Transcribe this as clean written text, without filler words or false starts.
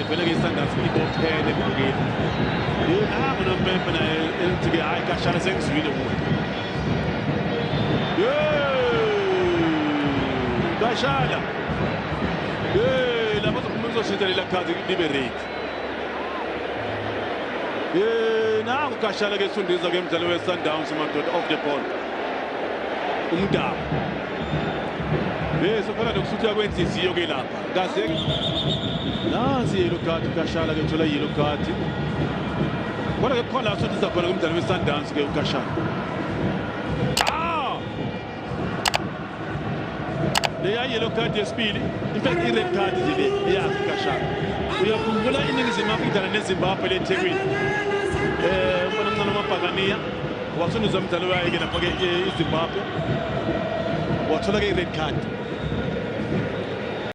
Vele-ke i-Sundowns ibophene mbukeli. Nangu nompempe naye ethi-ke hhayi Kashala sengizwile kuwe. Kashala. Hey, lapho uzophuma uzoshintsha lela khadi libe red. Hey, nangu Kashala ke sundiza ke umdlalo we-Sundowns madoda off the ball. Umdaba. Hey, sofana nokusutha kwenhliziyo ke lapha. Kaze nansi yellow card uKashala ke uthola yellow card. Kodwa ke kukhona la asundiza khona kumdlalo we-Sundowns ke uKashala. Ah! Leya yellow card yesibili, in fact i-red card nje le eyakhe uKashala. Uyakhumbula iNingizimu Afrika idlala neZimbabwe le eThekwini. Umfana omncane wamabhakaniya wasunduzwa umdlalo wayo ke lapha ke iZimbabwe. Wathola ke i-red card.